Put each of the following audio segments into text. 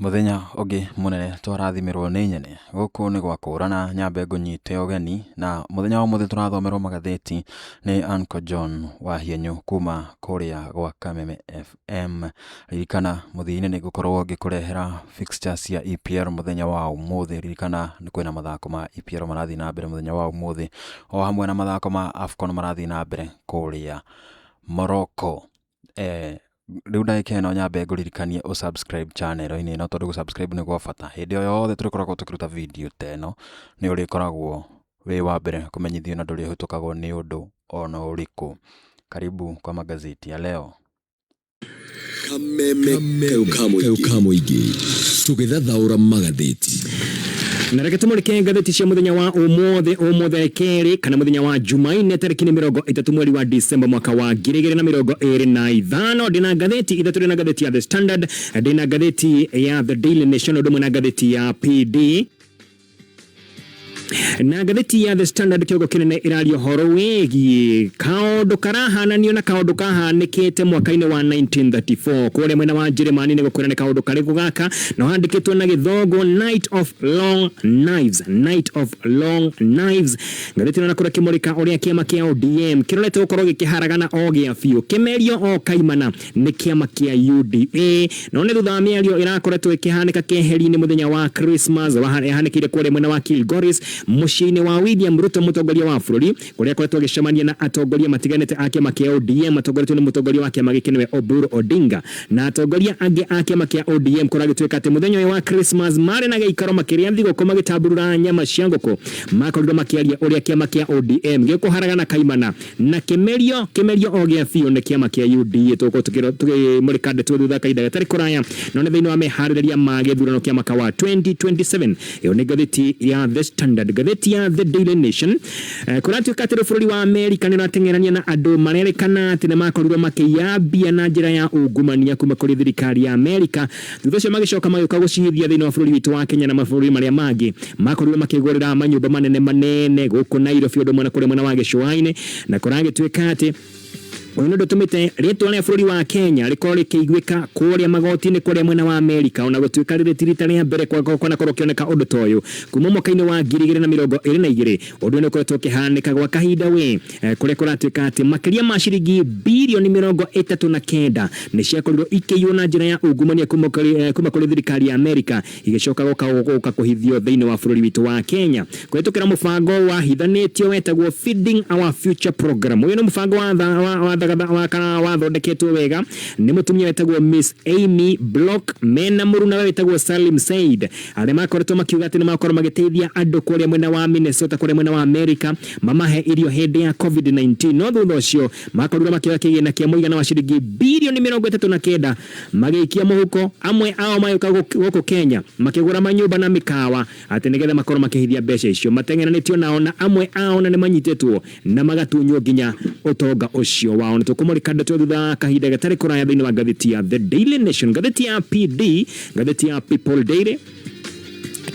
Mũthenya ũngĩ mũnene twarathimĩrwo nĩ nyene, gũkũ nĩ gwa kũrana nyambe ngũnyite ũgeni, na mũthenya wa ũmũthĩ tũrathomerwo magathĩti nĩ Uncle John Wahienyu kuma kũrĩa gwa Kameme FM. Ririkana mũthia-inĩ nĩ ngũkorwo ngĩkũrehera fixtures cia EPL mũthenya wa ũmũthĩ, ririkana kwĩna mathako ma EPL marathiĩ na mbere mũthenya wa ũmũthĩ, o hamwe na mathako ma AFCON marathiĩ na mbere kũrĩa Morocco. Rĩu ndagĩka ĩno nyambe ngũririkanie ũ subscribe channel-inĩ ĩno tondũ gũ subscribe nĩ gwa bata. Hĩndĩ o yothe tũrĩkoragwo tũkĩruta video ta ĩno, nĩ ũrĩkoragwo wĩ wa mbere kũmenyithio na ndũrĩhĩtũkagwo nĩ ũndũ ona ũrĩkũ. Karibu kwa magazeti ya leo. Kameme kayũ ka mũingĩ tũgĩthathaũra magathĩti. Na reke tũmũrĩke ngathĩti cia mũthenya wa ũmũthĩ, ũmũthĩ kerĩ kana mũthenya wa Jumaine tarĩki nĩ 30 mweri wa Disemba mwaka wa 2025. Ndĩna ngathĩti ithatũ, ndĩna ngathĩti ya The Standard, ndĩna ngathĩti ya The Daily Nation, ũndũ ũmwe na ngathĩti ya PD. Na ngathĩti ya The Standard kĩongo kĩnene ĩraria ũhoro wĩgiĩ kaũndũ karahananio na kaũndũ kahanĩkĩte mwaka-inĩ wa 1934 kũrĩa mwena wa Njĩrĩmani. Nĩ gũkwĩra nĩ kaũndũ karĩkũ gaka, na handĩkĩtwo na gĩthũngũ "Night of Long Knives", "Night of Long Knives". Ngathĩti ĩno na kũrĩa kĩmũrĩka ũrĩa kĩama kĩa ODM kĩrorete gũkorwo gĩkĩharagana o gĩa biũ, kĩmerio o kaimana nĩ kĩama kĩa UDA. No nĩ thutha wa mĩario ĩrakoretwo ĩkĩhanĩka keheri-inĩ mũthenya wa Christmas yahanĩkĩire kũrĩa mwena wa Kilgoris, mũciĩ-inĩ wa William Ruto, mũtongoria wa bũrũri, kũrĩa akoretwo agĩcemania na atongoria matiganĩte a kĩama kĩa ODM matongoretio nĩ mũtongoria wa kĩama gĩkĩ, nĩwe Oburu Odinga, na atongoria angĩ a kĩama kĩa ODM. Kũragĩtuĩka atĩ mũthenya ũyũ wa Christmas marĩ na gĩikaro makĩrĩa thigũkũ, magĩtamburura nyama cia ngũkũ, makorirwo makĩaria ũrĩa kĩama kĩa ODM gĩkũharagana kaimana na kĩmerio, kĩmerio o gĩa biũ nĩ kĩama kĩa UDA. Tũgũkorwo tũkĩmũrĩka ndeto thutha kahinda gatarĩ kũraya, no nĩ thĩinĩ wa meharĩrĩria ma gĩthurano kĩa mwaka wa 2027. Ĩyo nĩ ngathĩti ya The Standard. Ngathĩti ya The Daily Nation, kũratuĩka atĩ bũrũri wa Amerika nĩ ũrateng'erania na andũ marerĩkana atĩ nĩ makorirwo makĩiya mbia na njĩra ya ungumania kuma kũrĩ thirikari ya Amerika, thutha ũcio magĩcoka magĩũka gũcihithia thĩinĩ wa bũrũri witũ wa Kenya na mabũrũri marĩa mangĩ. Makorirwo makĩgũrĩra manyũmba manene manene gũkũ Nairobi, ũndũ ũmwe na kũrĩa mwena wa gĩcũa-inĩ. Na kũragĩtuĩka atĩ ũyũ nĩ ũndũ ũtũmĩte rĩtwa rĩa bũrũri wa Kenya rĩkorwo rĩkĩiguĩka kũrĩa magoti-inĩ kũrĩa mwena wa Amerika, ona gũtuĩka rĩrĩ ti rita rĩa mbere kwanakorwo ũkĩoneka ũndũ ta ũyũ. Kuma mwaka-inĩ wa 2022 ũndũ ũyũ nĩ ũkoretwo ũkĩhanĩka gwa kahinda we, kũrĩa kũratuĩka atĩ makĩria ma ciringi birioni 39 nĩ ciakorirwo ikĩiywo na njĩra ya ungumania kuma kũrĩ thirikari ya Amerika, igĩcoka gũka kũhithio thĩinĩ wa bũrũri witũ wa Kenya kũhĩtũkĩra mũbango wahithanĩtio wetagwo Feeding Our Future Program. Ũyũ nĩ mũbango wa wathondeketwo wega nĩ mũtumia wetagwo Miss Amy Block mena mũrunawe wĩtagwo Salim Said, arĩa makoretwo makiuga atĩ nĩ makorwo magĩteithia andũ kũrĩa mwena wa Minnesota, kũrĩa mwena wa Amerika, mamahe irio hĩndĩ ya COVID-19. No thutha ũcio makorirwo makĩoya kĩgĩna kĩa mũigana wa ciringi birioni 39 magĩikia mũhuko. Amwe ao magĩũka gũkũ Kenya makĩgũra manyũmba na mĩkawa atĩ nĩgetha makorwo makĩhithia mbeca icio. Mateng'eranĩtio nao na amwe ao na nĩ manyitĩtwo na magatunywo nginya ũtonga ũcio wao. Nĩ tũkũmũrĩka ndeto thutha wa kahinda gatarĩ kũraya thĩinĩ wa ngathĩti ya The Daily Nation. Ngathĩti ya PD, ngathĩti ya People Daily,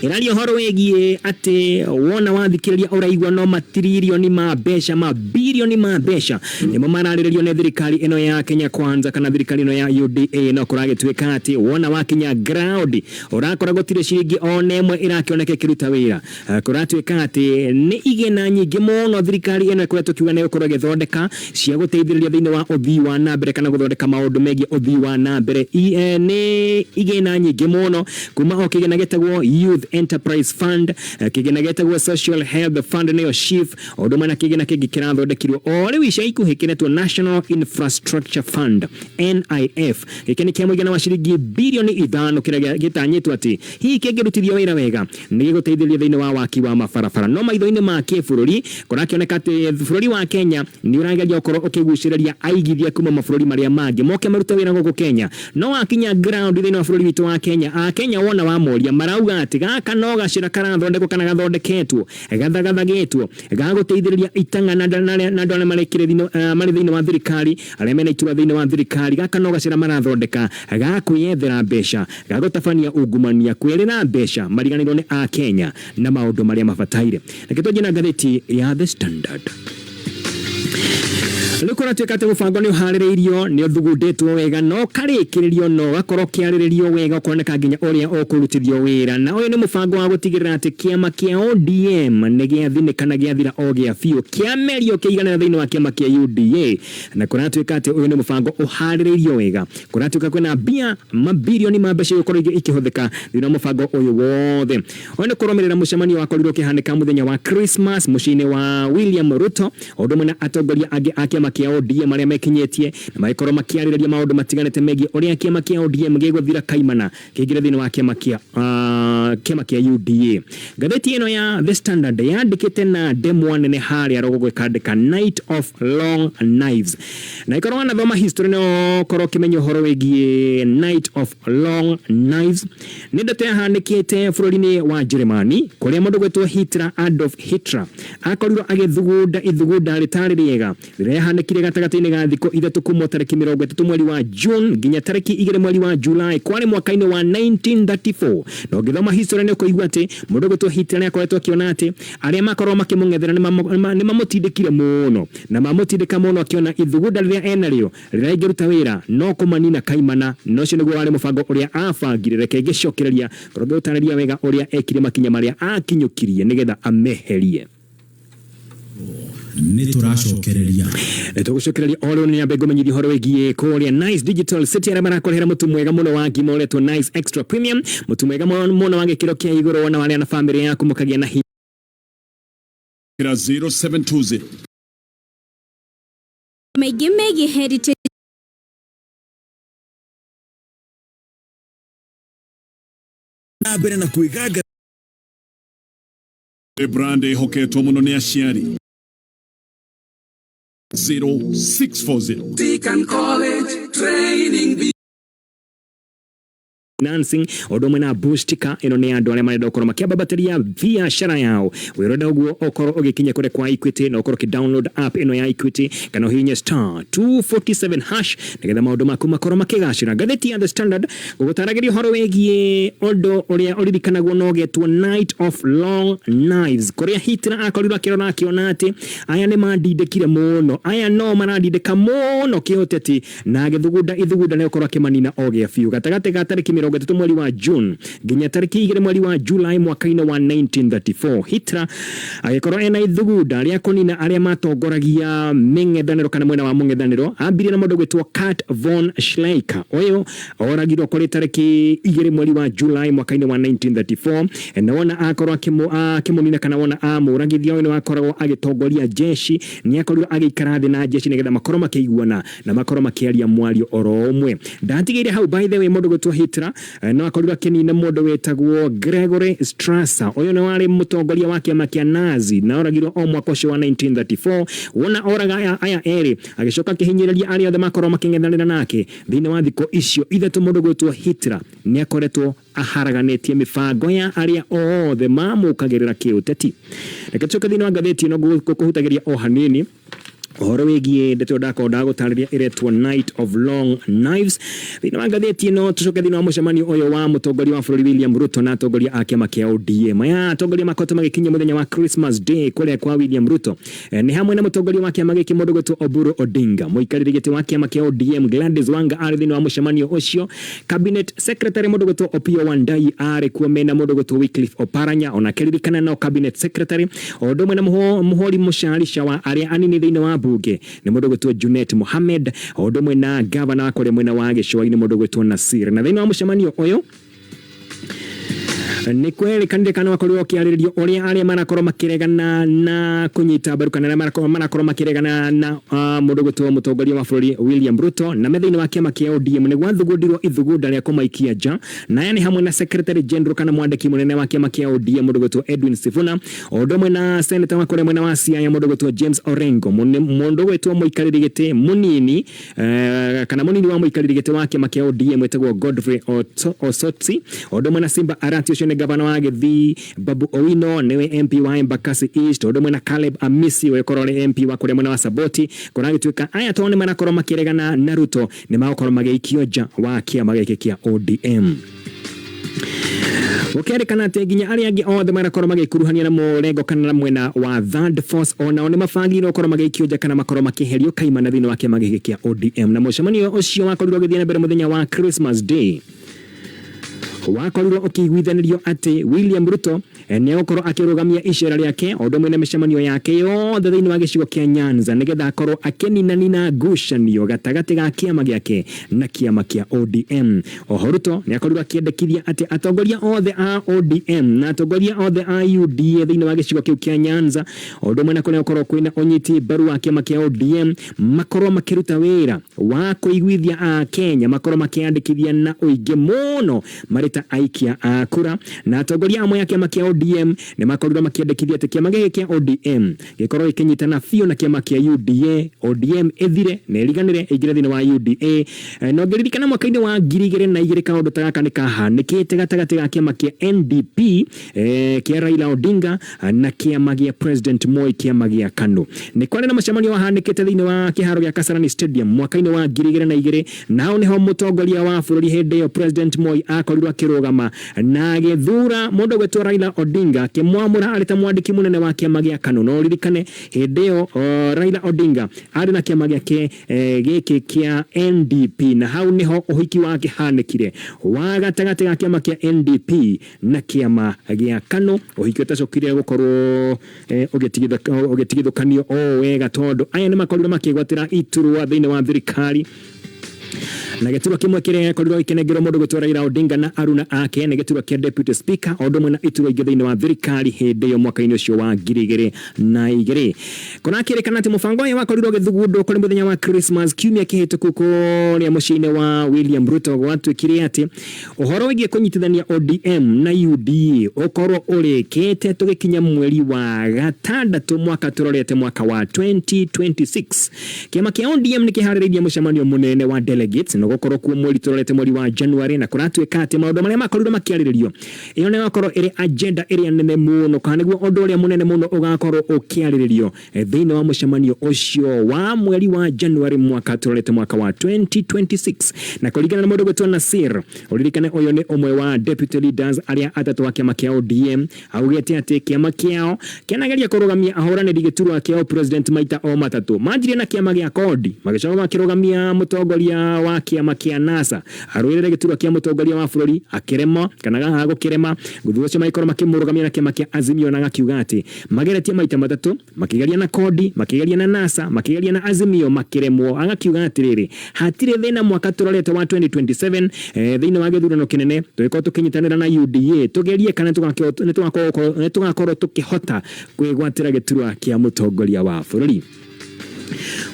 ĩraria ũhoro wĩgiĩ atĩ wona wathikĩrĩria ũraigua no matiririoni ma mbeca, ma birioni ma mbeca nĩmo mararĩrĩrio nĩ thirikari ĩno ya Kenya Kwanza kana thirikari ĩno ya UDA. No kũragĩtuĩka atĩ wona wakinya ground ũrakora gũtirĩ ciringi ona ĩmwe ĩrakĩoneka ĩkĩruta wĩra. Kũratuĩka atĩ nĩ igĩna nyingĩ mũno thirikari ĩno ĩkoretwo ĩkiuga nĩ ĩgũkorwo ĩgĩthondeka cia gũteithĩrĩria thĩinĩ wa ũthii wa na mbere kana gũthondeka maũndũ megiĩ ũthii wa na mbere. Nĩ igĩna nyingĩ mũno, kuma o kĩgĩna gĩtagwo Youth Enterprise Fund, kĩgĩna gĩtagwo Social Health Fund, nĩyo SHIF, o ũndũ ũmwe na kĩgĩna kĩngĩ kĩrathondekirwo o rĩu ica ikuhĩ kĩretwo National Infrastructure Fund, NIF. Gĩkĩ nĩ kĩa mũigana wa ciringi birioni 5, kĩrĩa gĩtanyĩtwo atĩ hihi kĩngĩrutithio wĩra wega nĩ gĩgũteithĩrĩria thĩinĩ wa waki wa mabarabara. No maitho-inĩ ma kĩbũrũri kũrakĩoneka atĩ bũrũri wa Kenya nĩ ũrageria gũkorwo ũkĩgucĩrĩria aigithia kuma mabũrũri marĩa mangĩ moke marute wĩra gũkũ Kenya. No wakinya ground thĩinĩ wa bũrũri witũ wa Kenya, a Kenya wona wamoria marauga atĩ gaka no gacĩra karathondekwo kana gathondeketwo gathagathagĩtwo ga gũteithĩrĩria itang'a na andũ arĩa marĩ thĩinĩ wa thirikari, arĩa mena iturwa thĩinĩ wa thirikari. Gaka no gacĩra marathondeka ga kwĩyethera mbeca, ga gũtabania ungumania, kwĩrĩra mbeca, mariganĩrwo nĩ a Kenya na maũndũ marĩa mabataire. Reke twanjie na ngathĩti ya The Standard. Rĩu kũratuĩka atĩ mũbango nĩ ũharĩrĩirio, nĩ ũthugundĩtwo wega na ũkarĩkĩrĩrio na ũgakorwo ũkĩarĩrĩrio wega, ũkoneka nginya ũrĩa ũkũrutithio wĩra. Na ũyũ nĩ mũbango wa gũtigĩrĩra atĩ kĩama kĩa ODM nĩ gĩathinĩka na gĩathira o gĩa biũ, kĩamerio kĩiganĩra thĩinĩ wa kĩama kĩa UDA. Na kũratuĩka atĩ ũyũ nĩ mũbango ũharĩrĩirio wega. Kũratuĩka kwĩna mbia mabirioni ma mbeca igũkorwo ikĩhũthĩka thĩinĩ wa mũbango ũyũ wothe. Ũyũ nĩ kũrũmĩrĩra mũcemanio wakorirwo ũkĩhanĩka mũthenya wa Christmas mũciĩ-inĩ wa William Ruto, o ũndũ ũmwe na atongoria angĩ a kĩama kĩa ODM arĩa mekinyĩtie na magĩkorwo makĩarĩrĩria maũndũ matiganĩte megiĩ ũrĩa kĩama kĩa ODM gĩgũthira kaimana kĩingĩre thĩinĩ wa kĩama kĩa kĩama kĩa UDA. Ngathĩti ĩno ya The Standard yandĩkĩte na ndemwa nene harĩa rũgongo ĩkandĩka Night of Long Knives. Na ĩkorwo wanathoma history no ũkorwo ũkĩmenya ũhoro wĩgiĩ Night of Long Knives. Nĩ ndeto yahanĩkĩte bũrũri-inĩ wa Njĩrĩmani kũrĩa mũndũ gwĩtwo Hitler, Adolf Hitler, akorirwo agĩthugunda ithugunda rĩtarĩ rĩega rĩrĩa yahanĩkire gatagatĩ-inĩ ga thikũ ithatũ kuma tarĩki 30 mweri wa June nginya tarĩki 2 mweri wa July, kwarĩ mwaka-inĩ wa 1934. Na ũngĩthoma history nĩ ũkũigua atĩ mũndũ gwĩtwo Hitler nĩ akoretwo akĩona atĩ arĩa makorwo makĩmũng'ethera nĩ mamũtindĩkire mũno, na mamũtindĩka mũno akĩona ithugunda rĩrĩa enarĩo rĩrĩa rĩngĩruta wĩra no kũmanina kaimana. Na ũcio nĩguo warĩ mũbango ũrĩa abangire. Reke ngĩcokereria ngorwo ngĩgũtarĩria wega ũrĩa ekire makinya marĩa akinyũkirie nĩgetha ameherie. Nĩ tũracokereria. Nĩ tũgũcokereria o rĩu. Nĩ nyambe ngũmenyithia ũhoro wĩgiĩ kũrĩa Nice Digital City, arĩa marakũrehera mũtu mwega mũno wa ngima ũretwo Nice Extra Premium, mũtu mwega mũno wa gĩkĩro kĩa igũrũ, wona warĩa na bamĩrĩ yaku mũkagĩa na hinya. 0720 Maingĩ megiĩ Heritage. Na mbere na kwĩganga. Brand ĩhoketwo mũno nĩ aciari 0640. Deacon College Training. Financing ũndũ ũmwe na Boostika. Ĩno nĩ andũ arĩa marenda gũkorwo makĩambambatĩria biacara yao. Wĩrenda ũguo ũkorwo ũgĩkinya kũrĩa kwa Equity na ũkorwo ũkĩ-download app ĩno ya Equity kana ũhihinye *247# nĩgetha maũndũ maku makorwo makĩgacĩra. Ngathĩti ya The Standard gũgũtaragĩria ũhoro wĩgiĩ ũndũ ũrĩa ũririkanagwo na ũgetwo Night of Long Knives, kũrĩa Hitler akorirwo akĩrora akĩona atĩ aya nĩ mandindĩkire mũno, aya no marandindĩka mũno kĩũteti, na agĩthugunda ithugunda nĩ gũkorwo akĩmanina o gĩa biũ gatagatĩ ga tarĩki 30 mweri wa June nginya tarĩki 2 mweri wa July mwaka-inĩ wa 1934. Hitler agĩkorwo ena ithugunda rĩa kũnina arĩa matongoragia mĩng'ethanĩro kana mwena wa mũng'ethanĩro. Ambirie na mũndũ gwĩtwo Kurt von Schleicher. Ũyũ oragirwo kũrĩ tarĩki 2 mweri wa July mwaka-inĩ wa 1934. Na wona akorwo akĩmũnina kana wona amũragithia, ũyũ nĩ wakoragwo agĩtongoria jeshi. Nĩ akorirwo agĩikara thĩ na jeshi nĩgetha makorwo makĩiguana na makorwo makĩaria mwario oro ũmwe. Ndatigĩire hau, by the way, mũndũ gwĩtwo Hitler no akorirwo akĩnina mũndũ wĩtagwo Gregory Strasser. Ũyũ nĩ warĩ mũtongoria wa kĩama kĩa Nazi na oragirwo o mwaka ũcio wa 1934. Wona oraga aya erĩ, agĩcoka akĩhinyĩrĩria arĩa othe makorwo makĩng'ethanĩra nake thĩinĩ wa thikũ icio ithatũ. Mũndũ gwĩtwo Hitler nĩ akoretwo aharaganĩtie mĩbango ya arĩa othe mamũkagĩrĩra kĩũteti. Reke tũcoke thĩinĩ wa ngathĩti ĩno ngũkũhutagĩria o hanini ũhoro wĩgiĩ ndeto ndakorwo ndagũtarĩria ĩretwo Night of Long Knives thĩinĩ wa ngathĩti ĩno. Tũcoke thĩinĩ wa mũcemanio ũyũ wa mũtongoria wa bũrũri William Ruto na atongoria a kĩama kĩa ODM. Aya atongoria makoretwo magĩkinyia mũthenya wa Christmas Day kũrĩa kwa William Ruto. Nĩ hamwe na mũtongoria wa kĩama gĩkĩ, mũndũ gwĩtwo Oburu Odinga, mũikarĩri gĩtĩ wa kĩama kĩa ODM Gladys Wanga arĩ thĩinĩ wa mũcemanio ũcio, cabinet secretary mũndũ gwĩtwo Opiyo Wandayi arĩ kuo mena mũndũ gwĩtwo Wycliffe Oparanya, onake ririkana no cabinet secretary, o ũndũ ũmwe na mũhũri mũcarica wa arĩa anini thĩinĩ wa mbunge nĩ mũndũ gwĩtwo Junet Mohamed, o ũndũ ũmwe na gavana wa kũrĩa mwena wa gĩcũa-inĩ, mũndũ gwĩtwo Nasir. Na thĩinĩ wa mũcemanio ũyũ nĩ kwerĩkanire kana wakorirwo ũkĩarĩrĩrio ũrĩa arĩa marakorwo makĩregana na kũnyita mbaru kana arĩa marakorwo makĩregana na mũndũ gwĩtwo mũtongoria wa bũrũri William Ruto na me thĩinĩ wa kĩama kĩa ODM nĩ gwathugundĩrwo ithugunda rĩa kũmaikia nja. Na aya nĩ hamwe na secretary general kana mwandĩki mũnene wa kĩama kĩa ODM, mũndũ gwĩtwo Edwin Sifuna, o ũndũ ũmwe na senator wa kũrĩa mwena wa Siaya, mũndũ gwĩtwo James Orengo, mũndũ gwĩtwo mũikarĩri gĩtĩ mũnini kana mũnini wa mũikarĩri gĩtĩ wa kĩama kĩa ODM wĩtagwo Godfrey Osotsi, o ũndũ ũmwe na Simba Arati, ũcio nĩ gavana wa Gĩthii, Babu Owino nĩwe MP wa Embakasi East, o ũndũ ũmwe na Caleb Amisi ũrĩa ũrĩ MP wa kũrĩa mwena wa Saboti. Kũragĩtuĩka aya tondũ nĩ marakorwo makĩregana na Ruto nĩ magũkorwo magĩikio nja wa kĩama gĩkĩ kĩa ODM. Gũkerĩkana atĩ nginya arĩa angĩ othe marakorwo magĩkuruhania na mũrengo kana na mwena wa Third Force onao nĩ mabangĩirwo gũkorwo magĩikio nja kana makorwo makĩeherio kaimana thĩinĩ wa kĩama gĩkĩ kĩa ODM. Na mũcemanio ũcio wakorirwo ũgĩthiĩ na mbere mũthenya wa Christmas Day, wakorirwo ũkĩiguithanĩrio atĩ William Ruto nĩ egũkorwo akĩrũgamia icera rĩake o ũndũ ũmwe na mĩcemanio yake yothe thĩinĩ wa gĩcigo kĩa Nyanza, nĩgetha akorwo akĩninanina ngucanio gatagatĩ ga kĩama gĩake na kĩama kĩa ODM. Oho Ruto nĩ akorirwo akĩendekithia atĩ atongoria othe a ODM na atongoria othe a UDA thĩinĩ wa gĩcigo kĩu kĩa Nyanza, o ũndũ ũmwe na kũrĩa gũkorwo kwĩna ũnyiti mbaru wa kĩama kĩa ODM, makorwo makĩruta wĩra wa kũiguithia a Kenya makorwo makĩandĩkithia na ũingĩ mũno marĩ ta aikia a kura. Na atongoria amwe a kĩama kĩa ODM nĩ makorirwo makĩendekithia atĩ kĩama gĩkĩ kĩa ODM gĩkorwo gĩkĩnyitana biũ na kĩama kĩa UDA, ODM ĩthire na ĩriganĩre ĩingĩre thĩinĩ wa UDA. Na ũngĩririkana mwaka-inĩ wa 2002 kaũndũ ta gaka nĩ kahanĩkĩte gatagatĩ ga kĩama kĩa NDP kĩa Raila Odinga na kĩama gĩa President Moi, kĩama gĩa KANU. Nĩ kwarĩ na mũcemanio wahanĩkĩte thĩinĩ wa kĩharo gĩa Kasarani Stadium mwaka-inĩ wa 2002, na hau nĩho mũtongoria wa bũrũri hĩndĩ ĩyo President Moi akorirwo akĩrũgama na agĩthura mũndũ ũgwĩtwo Raila Odinga, akĩmwamũra arĩ ta mwandĩki mũnene wa kĩama gĩa KANU. No ũririkane hĩndĩ ĩyo Raila Odinga arĩ na kĩama gĩake gĩkĩ kĩa NDP, na hau nĩho ũhiki wakĩhanĩkire wa gatagatĩ ga kĩama kĩa NDP na kĩama gĩa KANU, ũhiki ũtacokire gũkorwo ũgĩtigithũkanio o wega, tondũ aya nĩ makorirwo makĩgwatĩra iturwa thĩinĩ wa thirikari. Na gĩturwa kĩmwe kĩrĩa gĩakorirwo gĩkĩnengerwo mũndũ gwĩtwo Raila Odinga na aruna ake nĩ gĩturwa kĩa deputy speaker, o ũndũ ũmwe na iturwa ingĩ thĩinĩ wa thirikari hĩndĩ ĩyo mwaka-inĩ ũcio wa 2002. Kũrakĩrĩkana atĩ mũbango ũyũ wakorirwo ũgĩthugundwo kũrĩ mũthenya wa Christmas kiumia kĩhĩtũku kũrĩa mũciĩ-inĩ wa William Ruto. Gwatuĩkire atĩ ũhoro wĩgiĩ kũnyitithania ODM na UDA ũkorwo ũrĩkĩte tũgĩkinya mweri wa gatandatũ mwaka tũrorete mwaka wa 2026. Kĩama kĩa ODM nĩ kĩharĩrĩirie mũcemanio mũnene wa delegates na gũkorwo kuo mweri tũrorete mweri wa January, na kũratuĩka atĩ maũndũ marĩa makorirwo makĩarĩrĩrio, ĩyo nĩ ĩgakorwo ĩrĩ agenda ĩrĩa nene mũno, kana nĩguo ũndũ ũrĩa mũnene mũno ũgakorwo ũkĩarĩrĩrio thĩinĩ wa mũcemanio ũcio wa mweri wa January mwaka tũrorete mwaka wa 2026. Na kũringana na mũndũ gwĩtwo Nasir, ũririkane ũyũ nĩ ũmwe wa deputy leaders arĩa atatũ a kĩama kĩa ODM, augĩte atĩ kĩama kĩao kĩanageria kũrũgamia ahũranĩri gĩturwa kĩa president maita o matatũ. Manjirie na kĩama gĩa CORD, magĩcoka makĩrũgamia mũtongoria wa kĩama kĩa NASA arũĩrĩre gĩturwa kĩa mũtongoria wa bũrũri, akĩrema kana gaha gũkĩrema. Thutha ũcio magĩkorwo makĩmũrũgamia na kĩama kĩa Azimio, na agakiuga atĩ mageretie maita matatũ, makĩgeria na CORD, makĩgeria na NASA, makĩgeria na Azimio, makĩremwo. Agakiuga atĩrĩrĩ, hatirĩ thĩna, mwaka tũrorete wa 2027 thĩinĩ wa gĩthurano kĩnene tũgĩkorwo tũkĩnyitanĩra na UDA, tũgerie kana nĩ tũgakorwo tũkĩhota kwĩgwatĩra gĩturwa kĩa mũtongoria wa bũrũri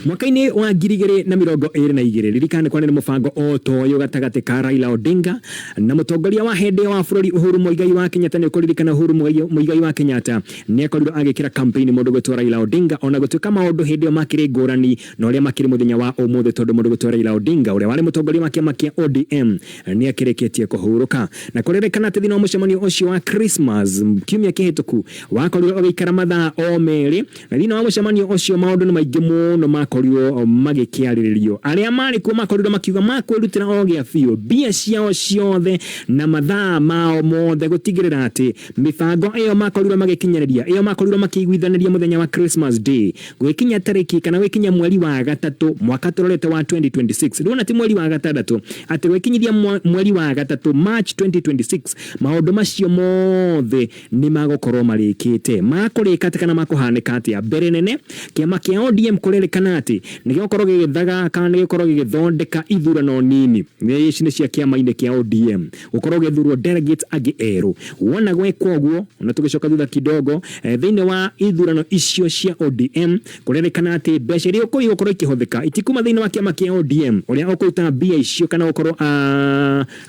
mwaka-inĩ wa 2022. Ririkana nĩ kwarĩ na mũbango o ta ũyũ gatagatĩ ka Raila Odinga na mũtongoria wa hĩndĩ ĩyo wa bũrũri Uhuru Muigai wa Kenyatta. Nĩ ũkũririkana Uhuru Muigai wa Kenyatta nĩ akorirwo agĩkĩra campaign mũndũ gwĩtwo Raila Odinga, ona gũtuĩka maũndũ hĩndĩ ĩyo makĩrĩ ngũrani na ũrĩa makĩrĩ mũthenya wa ũmũthĩ, tondũ mũndũ gwĩtwo Raila Odinga ũrĩa warĩ mũtongoria wa kĩama kĩa ODM nĩ akĩrĩkĩtie kũhurũka. Na kũrĩrĩkana atĩ thĩinĩ wa mũcemanio ũcio wa Christmas kiumia kĩhĩtũku wakorirwo ũgĩikara mathaa o merĩ, na thĩinĩ wa mũcemanio ũcio maũndũ nĩ maingĩ mũno makorirwo magĩkĩarĩrĩrio. Arĩa marĩ kuo makorirwo makiuga makwĩrutĩra o gĩa biũ mbia ciao ciothe na mathaa mao mothe gũtigĩrĩra atĩ mĩbango ĩyo makorirwo magĩkinyanĩria, ĩyo makorirwo makĩiguithanĩria mũthenya wa Christmas Day, gwĩkinya tarĩki kana gwĩkinya mweri wa gatatũ mwaka tũrorete wa 2026, rĩu ona ti mweri wa gatandatũ, atĩ gwĩkinyithia mweri wa gatatũ, March 2026, maũndũ macio mothe nĩ magũkorwo marĩkĩte. Makũrĩka atĩ kana makũhanĩka atĩa? Mbere nene, kĩama kĩa ODM kũrerĩkana atĩ nĩ gĩgũkorwo gĩgĩthaga kana nĩ gĩgũkorwo gĩgĩthondeka ithurano nini ici nĩ cia kĩama-inĩ kĩa ODM, gũkorwo gĩthurwo delegates angĩ erũ. Wona gwekwo ũguo, ona tũgĩcoka thutha kidogo, thĩinĩ wa ithurano icio cia ODM kũrerĩkana atĩ mbeca iria igũkorwo ikĩhũthĩka itikuma thĩinĩ wa kĩama kĩa ODM. Ũrĩa ũkũruta mbia icio kana gũkorwo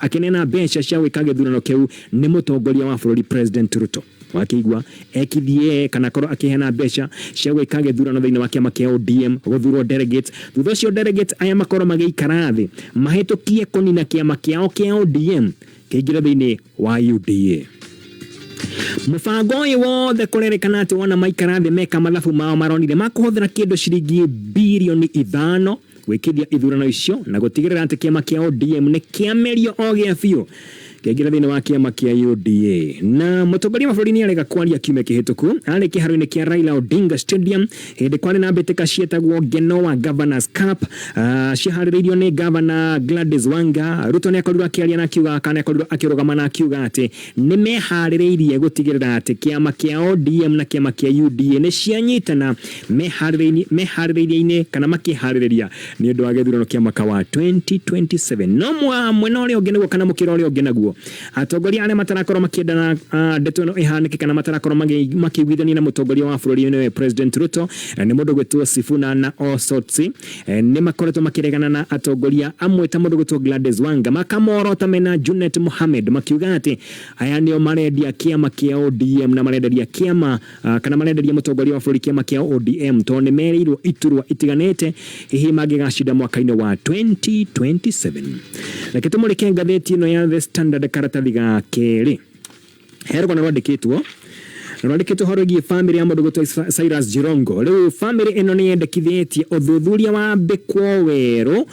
akĩneana mbeca cia gwĩka gĩthurano kĩu nĩ mũtongoria wa bũrũri President Ruto. Wakĩigua ekithie kana akorwo akĩheana mbeca cia gwĩka gĩthurano thĩinĩ wa kĩama kĩa ODM, gũthurwo delegates. Thutha ũcio delegates aya makorwo magĩikara thĩ mahĩtũkie kũnina kĩama kĩao kĩa ODM kĩingĩre thĩinĩ wa UDA. Mũbango ũyũ wothe kũrerĩkana atĩ wona maikara thĩ meka mathabu mao, maronire makũhũthĩra kĩndũ ciringi birioni 5 gwĩkithia ithurano icio na gũtigĩrĩra atĩ kĩama kĩa ODM nĩ kĩamerio o gĩa biũ. Kĩaingĩra thĩinĩ wa kĩama kĩa UDA. Na mũtongoria wa bũrũri nĩ arega kwaria kiumia kĩhĩtũku arĩ kĩharo-inĩ kĩa Raila Odinga Stadium hĩndĩ kwarĩ na mbĩtĩka cietagwo Genoa Governors Cup, ciaharĩrĩirio nĩ Governor Gladys Wanga. Ruto nĩ akorirwo akĩaria na akiuga kana akorirwo akĩrũgama na akiuga atĩ nĩ meharĩrĩirie gũtigĩrĩra atĩ kĩama kĩa ODM na kĩama kĩa UDA nĩ cianyitana meharĩrĩirie-inĩ kana makĩharĩrĩria nĩ ũndũ wa gĩthurano kĩa mwaka wa 2027. No mwena ũrĩa ũngĩ nĩguo kana mũkĩra ũrĩa ũngĩ naguo, atongoria arĩa matarakorwo makĩendana ndeto ĩno ĩhanĩke kana matarakorwo makĩiguithania na mũtongoria wa bũrũri nĩwe President Ruto, nĩ mũndũ gwĩtwo Sifuna na Osotsi, nĩ makoretwo makĩregana na atongoria amwe ta mũndũ gwĩtwo Gladys Wanga, makamorota mena Junet Mohamed, makiuga atĩ aya nĩo marendia kĩama kĩa ODM na marenderia kĩama, kana marenderia mũtongoria wa bũrũri kĩama kĩa ODM tondũ nĩ merĩirwo iturwa itiganĩte hihi mangĩgacinda mwaka-inĩ wa 2027. Reke tũmũrĩke ngathĩti ĩno ya The Standard karatathi ga kerĩ. He rũgano rwandĩkĩtwo ũhoro wĩgiĩ bamĩrĩ ya mũndũ gwĩtwo Cyrus Jirongo. Rĩu bamĩrĩ ĩno nĩ yendekithĩtie ũthuthuria wambĩkwo werũ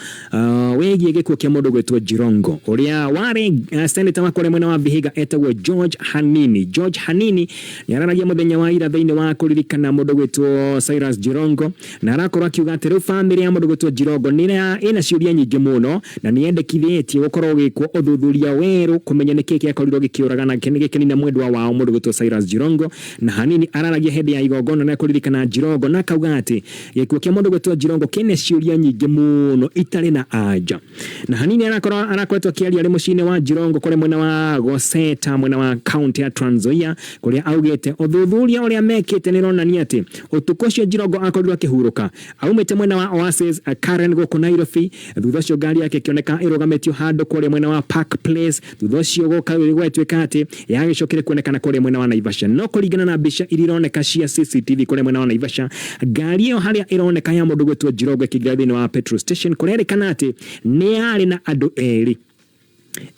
wĩgiĩ gĩkuũ kĩa mũndũ gwĩtwo Jirongo ũrĩa warĩ senator wa kũrĩa mwena wa Vihiga etagwo George Hanini. George Hanini nĩ araragia mũthenya wa ira thĩinĩ wa kũririkana mũndũ gwĩtwo Cyrus Jirongo, na arakorwo akiuga atĩ rĩu bamĩrĩ ya mũndũ gwĩtwo Jirongo nĩ ĩna ciũria nyingĩ mũno na nĩ yendekithĩtie gũkorwo gwĩkwo ũthuthuria werũ kũmenya nĩkĩĩ gĩakorirwo gĩkĩũragana gĩkĩnina mwendwa wao mũndũ gwĩtwo Cyrus Jirongo. Na Hanini araragia hĩndĩ ya igongona rĩa kũririkana Jirongo na akauga atĩ gĩkuũ kĩa mũndũ gwĩtwo Jirongo kĩna ciũria nyingĩ mũno itarĩ na anja. Na Hanini arakoretwo akĩaria arĩ mũciĩ-inĩ wa Jirongo kũrĩa mwena wa Goseta, mwena wa kaunti ya Trans Nzoia, kũrĩa augĩte ũthuthuria ũrĩa mekĩte nĩ ũronania atĩ ũtukũ ũcio Jirongo akorirwo akĩhurũka aumĩte mwena wa Oasis Karen gũkũ Nairobi. Thutha ũcio ngari yake ĩkĩoneka ĩrũgamĩtio handũ kũrĩa mwena wa Park Place. Thutha ũcio gwatuĩka atĩ yagĩcokire kuonekana kũrĩa mwena wa Naivasha. No kũringana na mbica iria ironeka cia CCTV kũrĩa mwena wa Naivasha, ngari ĩyo harĩa ĩroneka ya mũndũ gwĩtwo Jirongo ĩkĩingĩra thĩinĩ wa petrol station, kũrerĩkana atĩ nĩ yarĩ na andũ erĩ,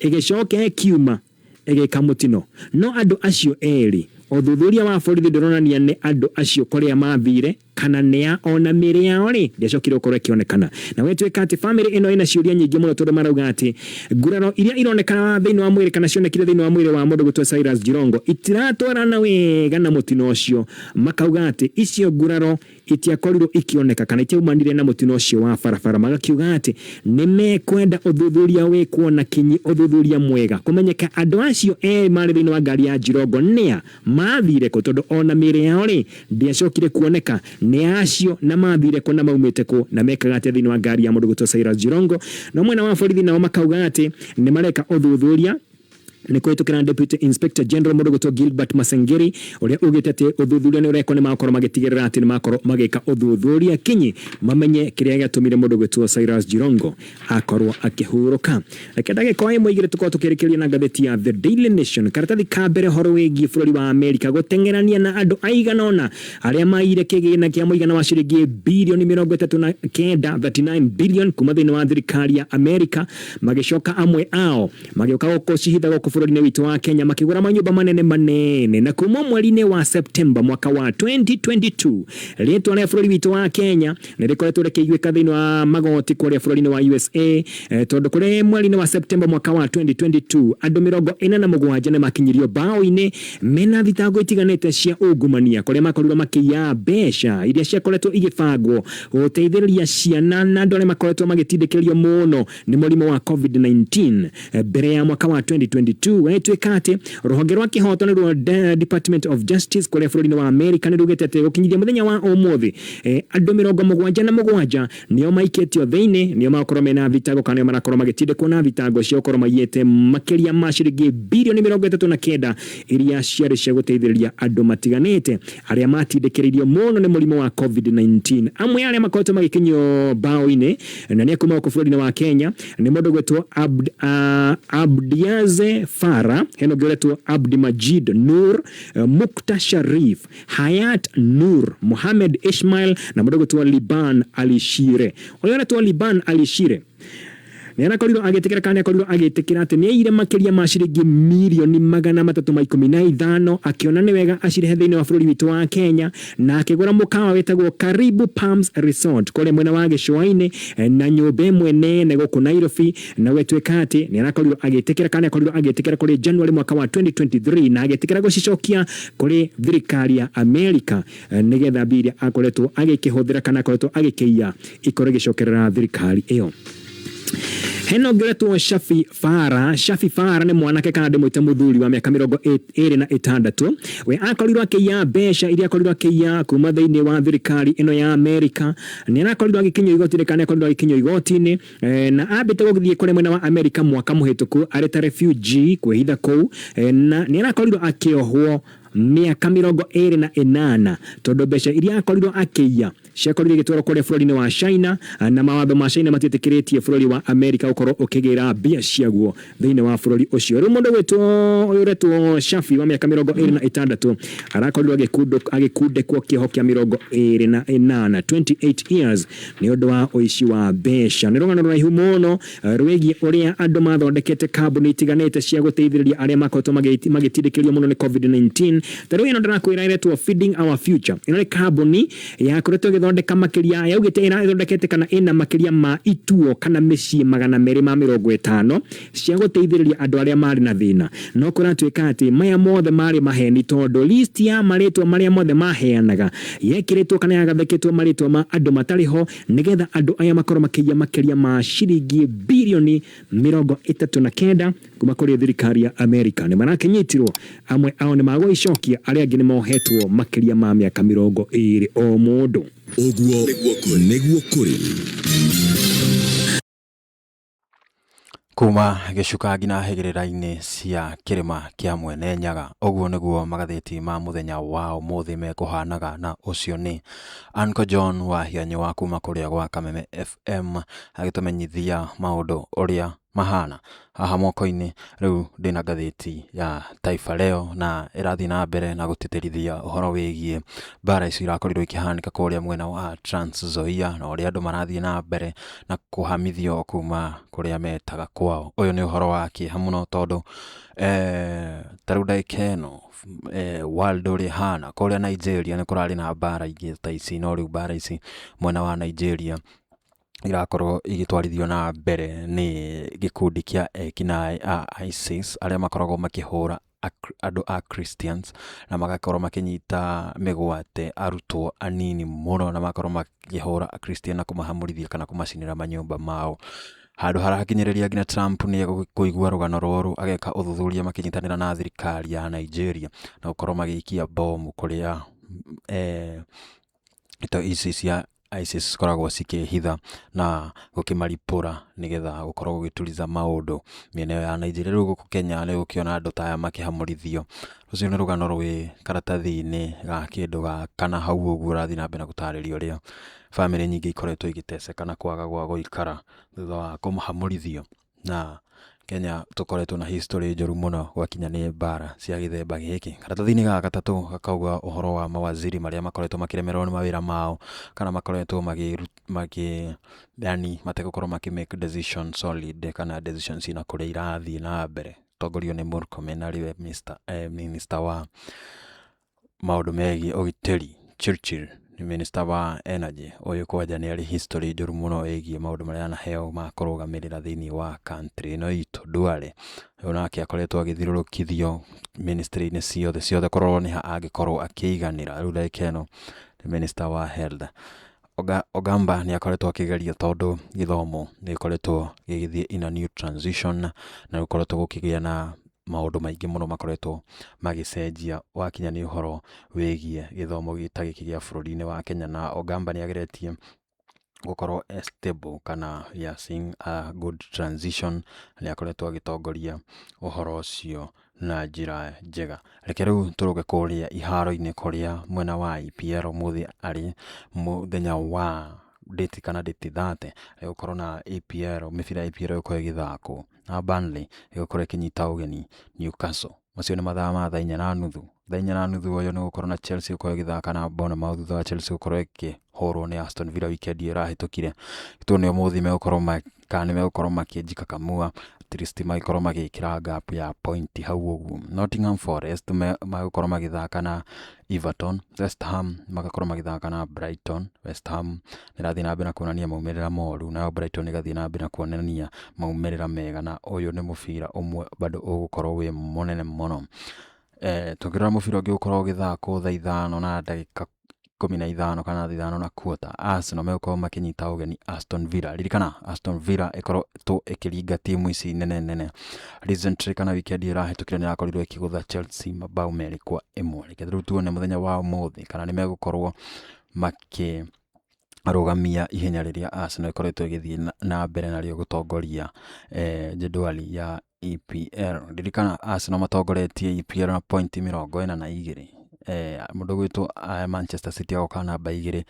ĩgĩcoka ĩkiuma ĩgĩka mũtino. No andũ acio erĩ ũthuthuria wa borithi ndũronania nĩ andũ acio kũrĩa mathire kana nĩ ona mĩĩrĩ yao rĩ ndĩacokire gũkorwo ĩkĩonekana. Na gwĩtuĩka atĩ bamĩrĩ ĩno ĩna ciũria nyingĩ mũno tondũ marauga atĩ nguraro iria ironekana thĩinĩ wa mwĩrĩ kana cionekire thĩinĩ wa mwĩrĩ wa mũndũ gwĩtwo Cyrus Jirongo itiratwarana wega na mũtino ũcio. Makauga atĩ icio nguraro itiakorirwo ikĩoneka kana itiaumanire na mũtino ũcio wa barabara. Magakiuga atĩ nĩ mekwenda ũthuthuria wĩkwo na kinyi, ũthuthuria mwega kũmenyeka andũ acio erĩ marĩ thĩinĩ wa ngari ya Jirongo nĩa mathire kũ, tondũ ona mĩĩrĩ yao rĩ ndĩacokire kuoneka nĩ acio na mathire kũ na maumĩte kũ na mekaga atĩa thĩinĩ wa ngari ya mũndũ gwĩtwo Cyrus Jirongo. No mwena wa borithi nao makauga atĩ nĩ mareka ũthuthuria nĩ kũhĩtũkĩra Deputy Inspector General mũndũ gwĩtwo Gilbert Masengeri ũrĩa ugĩte atĩ ũthuthuria nĩ ũrekwo, nĩ makorwo magĩtigĩrĩra atĩ nĩ makorwo magĩka ũthuthuria kinyi mamenye kĩrĩa gĩatũmire mũndũ gwĩtwo Cyrus Jirongo akorwo akĩhurũka. Reke ndagĩka o ĩmwe igĩrĩ tũkorwo tũkĩrĩkĩrĩria na ngathĩti ya The Daily Nation, karatathi ka mbere ũhoro wĩgiĩ bũrũri wa Amerika gũteng'erania na andũ aigana ũna arĩa maire kĩgĩna kĩa mũigana wa ciringi birioni 39, 39 billion kuma thĩinĩ wa thirikari ya Amerika, magĩcoka amwe ao magĩũka gũcihitha gũkũ bũrũri-inĩ witũ wa Kenya makĩgũra manyũmba manene manene. Na kuma mweri-inĩ wa September mwaka wa 2022 rĩtwa rĩa bũrũri witũ wa Kenya nĩ rĩkoretwo rĩkĩiguĩka thĩinĩ wa magoti kũrĩa bũrũri-inĩ wa USA, tondũ kũrĩ mweri-inĩ wa September mwaka wa 2022 andũ 47 nĩ makinyirio mbaũ-inĩ mena thitango itiganĩte cia ungumania kũrĩa makorirwo makĩiya mbeca iria ciakoretwo igĩbangwo gũteithĩrĩria ciana na andũ arĩa makoretwo magĩtindĩkĩrĩrio mũno nĩ mũrimũ wa COVID-19 mbere ya mwaka wa 2022. Gwĩtuĩka atĩ rũhonge rwa kĩhoto nĩ ruo Department of Justice kũrĩa bũrũri-inĩ wa America nĩ rugĩte atĩ gũkinyithia mũthenya wa ũmũthĩ andũ 77 nĩo maikĩtio thĩinĩ, nĩo makorwo mena thitango kana nĩo marakorwo magĩtindĩkwo na thitango cia gũkorwo maiyĩte makĩria ma ciringi birioni 39 iria ciarĩ cia gũteithĩrĩria andũ matiganĩte arĩa matindĩkĩrĩirio mũno nĩ mũrimũ wa COVID-19. Amwe arĩa makoretwo magĩkinyio mbaũ-inĩ na nĩ kuma gũkũ bũrũri-inĩ wa Kenya nĩ mũndũ gwĩtwo Abdiaze Farah, hena ũngĩ ũretwo Abdi Majid Nur, Mukta Sharif, Hayat Nur, Mohamed Ismail na mũndũ gwĩtwo Liban Alishire. Ũyũ ũretwo Liban Alishire Nĩ arakorirwo agĩtĩkĩra kana nĩ akorirwo agĩtĩkĩra atĩ nĩ aiyire makĩria ma ciringi mirioni 315, akĩona nĩ wega acirehe thĩinĩ wa bũrũri witũ wa Kenya, na akĩgũra mũkawa wĩtagwo Karibu Palms Resort kũrĩa mwena wa Gĩcũa-inĩ na nyũmba ĩmwe nene gũkũ Nairobi. Na gwĩtuĩka atĩ nĩ arakorirwo agĩtĩkĩra kana nĩ akorirwo agĩtĩkĩra kũrĩ January mwaka wa 2023, na agĩtĩkĩra gũcicokia kũrĩ thirikari ya Amerika nĩgetha mbia iria akoretwo agĩkĩhũthĩra kana akoretwo agĩkĩiya ikorwo igĩcokerera thirikari ĩyo. Hena ũngĩ ũretwo Shafi Fara. Shafi Fara nĩ mwanake kana ndĩmwĩte mũthuri wa mĩaka 26. We akorirwo akĩiya mbeca iria akorirwo akĩiya kuma thĩinĩ wa thirikari ĩno ya Amerika. Nĩ arakorirwo agĩkinyio igoti-inĩ kana nĩ akorirwo agĩkinyio igoti-inĩ, na ambĩte gũthiĩ kũrĩa mwena wa Amerika mwaka mũhĩtũku arĩ ta refugee kwĩhitha kũu, na nĩ arakorirwo akĩohwo mĩaka 28 tondũ mbeca iria akorirwo akĩiya ciakorirwo igĩtwarwo kũrĩa bũrũri-inĩ wa China, na mawatho ma China matiĩtĩkĩrĩtie bũrũri wa Amerika gũkorwo ũkĩgĩra mbia ciaguo thĩinĩ wa bũrũri ũcio. Rĩu mũndũ gwĩtwo ũyũ ũretwo Shafi wa mĩaka 26 arakorirwo agĩkundĩkwo kĩoho kĩa 28, 28 years, nĩ ũndũ wa ũici wa mbeca. Nĩ rũgano rũraihu mũno rwĩgiĩ ũrĩa andũ mathondekete kambuni itiganĩte cia gũteithĩrĩria arĩa makoretwo magĩtindĩkĩrĩrio mũno nĩ COVID-19. Ta rĩu ĩno ndĩrakwĩra ĩretwo Feeding Our Future. Ĩno nĩ kambuni yakoretwo ĩgĩthondeka makĩria, yaugĩte ĩrathondekete kana ĩna makĩria ma ituo kana mĩciĩ 250 cia gũteithĩrĩria andũ arĩa marĩ na thĩna. No kũratuĩka atĩ maya mothe marĩ maheni, tondũ list ya marĩtwa marĩa mothe maheanaga yekĩrĩtwo kana yagathĩkĩtwo marĩtwa ma andũ matarĩ ho, nĩgetha andũ aya makorwo makĩiya makĩria ma ciringi birioni 39 kuma kũrĩ thirikari ya Amerika. Nĩ marakĩnyitirwo, amwe ao nĩ magũicokia, arĩa angĩ nĩ mohetwo makĩria ma mĩaka 20 o mũndũ. Ũguo nĩguo kũrĩ. Kuma gĩcuka nginya hĩgĩrĩra-inĩ cia kĩrĩma kĩa Mwene Nyaga, ũguo nĩguo magathĩti ma mũthenya wa ũmũthĩ mekũhanaga. Na ũcio nĩ Uncle John wa Hianyũ wa kuma kũrĩa gwa Kameme FM agĩtũmenyithia maũndũ ũrĩa mahana. Haha moko-inĩ rĩu ndĩna ngathĩti ya Taifa Leo, na ĩrathiĩ na mbere na gũtĩtĩrithia ũhoro wĩgiĩ mbara icio irakorirwo ikĩhanĩka kũrĩa mwena wa Trans Nzoia, na ũrĩa andũ marathiĩ na mbere na kũhamithio kuma kũrĩa metaga kwao. Ũyũ nĩ ũhoro wa kĩeha mũno, tondũ ta rĩu ndagĩka ĩno world ũrĩa ĩhana kũrĩa Nigeria nĩ kũrarĩ na mbara ingĩ ta ici, no rĩu mbara ici mwena wa Nigeria irakorwo igĩtwarithio na mbere nĩ gĩkundi kĩa ekinaĩ a ISIS, arĩa makoragwo makĩhũra andũ a Christians na magakorwo makĩnyita mĩgwate arutwo anini mũno, na magakorwo makĩhũra Christian na kũmahamũrithia kana kũmacinĩra manyũmba mao. Handũ harakinyĩrĩria nginya Trump nĩ egũkũigua rũgano rũrũ, ageka ũthuthuria makĩnyitanĩra na thirikari ya Nigeria na gũkorwo magĩikia bomu kũrĩa ito ici cia ISIS cikoragwo cikĩhitha na gũkĩmaripũra nĩgetha gũkorwo gũgĩturiza maũndũ mĩena ĩyo ya Nigeria. Rĩu gũkũ Kenya nĩ ũgũkĩona andũ ta aya makĩhamũrithio. Rũcio nĩ rũgano rwĩ karatathi-inĩ ga kĩndũ ga kana hau ũguo ũrathiĩ na mbere na gũtarĩria ũrĩa bamĩrĩ nyingĩ ikoretwo igĩteceka na kwaga gwa gũikara thutha wa kũhamũrithio. Na Kenya tũkoretwo na history njũru mũno gwakinya nĩ mbara cia gĩthemba gĩkĩ. Karatathi-inĩ ga gatatũ gakauga ũhoro wa mawaziri marĩa makoretwo makĩremererwo nĩ mawĩra mao, kana makoretwo magĩ yani mategũkorwo makĩ make decision solid kana decision cina kũrĩa irathiĩ na mbere. Tongorio nĩ Murkomen arĩwe minister wa maũndũ megiĩ ũgitĩri, Churchill nĩ minister wa energy. Ũyũ kwanja nĩ arĩ history njũru mũno ĩgiĩ maũndũ marĩa anaheo ma kũrũgamĩrĩra thĩinĩ wa country ĩno itũ. Duale ũyũ nake akoretwo agĩthiũrũrũkithio ministry-inĩ ciothe ciothe kũrorwo nĩ ha angĩkorwo akĩiganĩra. Rĩu ndagĩka ĩno nĩ minister wa health. Ogamba nĩ akoretwo akĩgeria, tondũ gĩthomo nĩ gĩkoretwo gĩgĩthiĩ in a new transition, na gũkoretwo gũkĩgĩa na maũndũ maingĩ mũno makoretwo magĩcenjia wakinya nĩ ũhoro wĩgiĩ gĩthomo ta gĩkĩ gĩa bũrũri-inĩ wa Kenya. Na Ogamba nĩ ageretie gũkorwo e stable kana we are seeing a good transition, nĩ akoretwo agĩtongoria ũhoro ũcio na njĩra njega. Reke rĩu tũrũge kũrĩa iharo-inĩ kũrĩa mwena wa EPL ũmũthĩ arĩ mũthenya wa date kana date 30, ĩgũkorwo na EPL, mĩbira ya EPL ĩgũkorwo ĩgĩthakwo na Burnley ĩgũkorwo ĩkĩnyita ũgeni Newcastle. Macio nĩ mathaa ma thaa inya na nuthu. Thaa inya na nuthu ũyũ nĩ gũkorwo na Chelsea gũkorwo ĩgĩthaka na Bournemouth thutha wa Chelsea gũkorwo ĩkĩhũrwo nĩ Aston Villa weekend ĩyo ĩrahĩtũkire. Tuone ũmũthĩ megũkorwo Kana nĩ megũkorwo makĩjikakamua at least magĩkorwo magĩkĩra gap ya point hau ũguo. Nottingham Forest magũkorwo magĩthaka na Everton, West Ham magakorwo magĩthaka na Brighton. West Ham nĩ ĩrathiĩ na mbere na kuonania maumĩrĩra moru, nayo Brighton ĩgathiĩ na mbere na kuonania maumĩrĩra mega, na ũyũ nĩ mũbira ũmwe bado ũgũkorwo wĩ mũnene mũno. Tũngĩrora mũbira ũngĩ ũgũkorwo ũgĩthakwo thaa 5:15 kana thaa 5:15, Arsenal megũkorwo makĩnyita ũgeni Aston Villa. Ririkana Aston Villa ĩkoretwo ĩkĩringa timu ici nene nene recently, kana weekend ĩrahĩtũkire nĩ ĩrakorirwo ĩkĩgũtha Chelsea mabao 2-1. Reke rĩu tuone mũthenya wa ũmũthĩ kana nĩ megũkorwo makĩ arũgamia ihenya rĩrĩa Arsenal ĩkoretwo ĩgĩthiĩ na mbere narĩo gũtongoria jedwali ya EPL. Ririkana Arsenal matongoretie EPL na pointi 42. Mũndũ ũgwĩtwo Manchester City agoka namba 2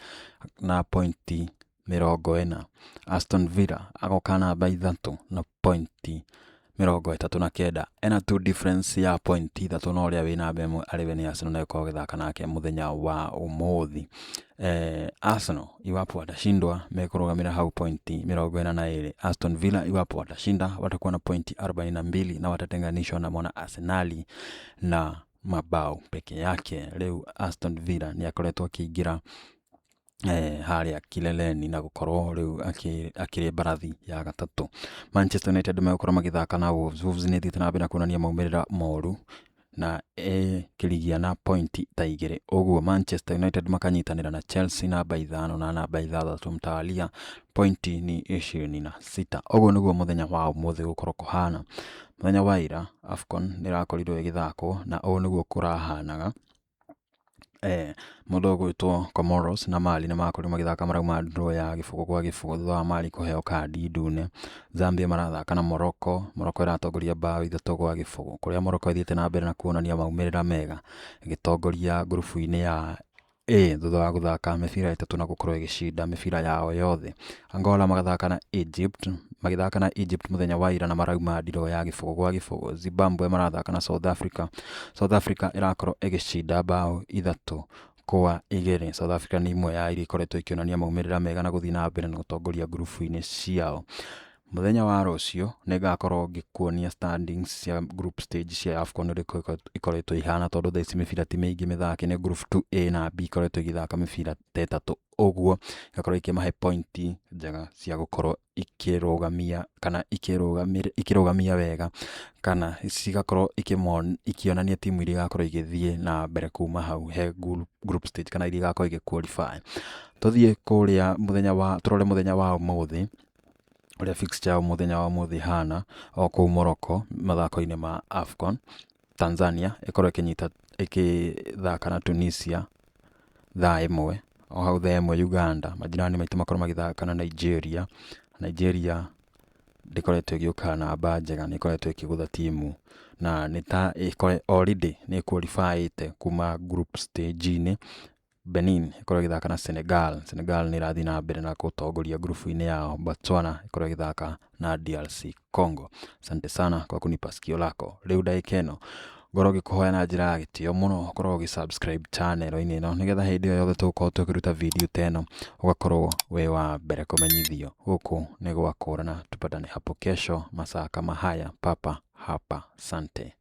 na pointi 40. Aston Villa agoka namba 3 na pointi 39. Ena tu difference ya pointi 3 na ũrĩa wĩ namba 1 arĩ we nĩ Arsenal na ĩkorwo ĩgĩthaka nake mũthenya wa ũmũthĩ. Arsenal iwapo watashindwa mekũrũgamĩra hau pointi 42. Aston Villa iwapo watashinda watakuwa na pointi 42 na watatenganishwa na mwana Arsenali na mabao peke yake. Rĩu Aston Villa nĩ akoretwo akĩingĩra harĩa kileleni na gũkorwo rĩu akĩrĩ mbarathi ya gatatũ. Manchester United megũkorwo magĩthaka na Wolves. Wolves nĩ ĩthiĩte na mbere na kuonania maumĩrĩra moru na ĩkĩrigia na pointi ta 2 ũguo. Manchester United makanyitanĩra na Chelsea namba 5 na namba 6 mtawalia, pointi ni 26. Ũguo nĩguo mũthenya wa ũmũthĩ gũkorwo kũhana. Mũthenya wa ira AFCON nĩ ĩrakorirwo ĩgĩthakwo na ũũ nĩguo kũrahanaga. Mũndũ ũgwĩtwo Comoros na Mali nĩ makorirwo magĩthaka marauma draw ya 0-0 thutha wa Mali kũheo kandi ndune. Zambia marathaka na Morocco, Morocco ĩratongoria bao 3-0, kũrĩa Morocco ĩthiĩte na mbere na kuonania maumĩrĩra mega ĩgĩtongoria ngurubu-inĩ ya A thutha wa gũthaka mĩbira 3 na gũkorwo ĩgĩcinda mĩbira yao yothe. Angola magathaka na Egypt, magĩthaka na Egypt mũthenya wa ira na marauma draw ya 0-0. Zimbabwe marathaka na South Africa, South Africa ĩrakorwo ĩgĩcinda bao 3-2. South Africa nĩ ĩmwe ya iria ikoretwo ikĩonania maumĩrĩra mega na gũthiĩ na mbere na gũtongoria ngurubu-inĩ ciao. Mũthenya wa rũciũ nĩ ngakorwo ngĩkuonia standings cia group stage cia AFCON ũrĩa ikoretwo ihana, tondũ thaa ici mĩbira ti mĩingĩ mĩthake, nĩ group 2A na B ikoretwo ĩgĩthaka mĩbira ta 3 ũguo, igakorwo ikĩmahe pointi njega cia gũkorwo ikĩrũgamia kana ikĩrũgamia wega, kana cigakorwo ikĩonania timu iria igakorwo igĩthiĩ na mbere kuma hau he group stage kana iria igakorwo igĩ qualify. Tũthiĩ kũrĩa mũthenya wa tũrore mũthenya wa ũmũthĩ ũrĩa fixture ya mũthenya wa ũmũthĩ ĩhana o kũu Morocco mathako-inĩ ma AFCON. Tanzania ĩkorwo ĩgĩthaka na Tunisia thaa 1, o hau thaa 1 Uganda majirani maitũ makorwo magĩthaka na Nigeria. Nigeria ndĩkoretwo ĩgĩũka namba njega, nĩ ĩkoretwo ĩkĩgũtha timu na nĩ ta already nĩ ĩqualifyĩte kuma group stage-inĩ. Benin ĩkorwo ĩgĩthaka na Senegal, Senegal nĩ ĩrathiĩ na mbere na gũtongoria ngurubu-inĩ yao. Botswana ĩkorwo ĩgĩthaka na DRC Congo. Asante sana kwa kunipa sikio lako. Rĩu ndagĩka ĩno ngorwo ngĩkũhoya na njĩra ya gĩtĩo mũno ũkorwo ũgĩ subscribe channel-inĩ ĩno, nĩgetha hĩndĩ ĩyo yothe tũgũkorwo tũkĩruta video ta ĩno ũgakorwo wĩ wa mbere kũmenyithio. Gũkũ nĩ gwa Kũrana, tupatane hapo kesho masaa kama haya papa hapa. Sante.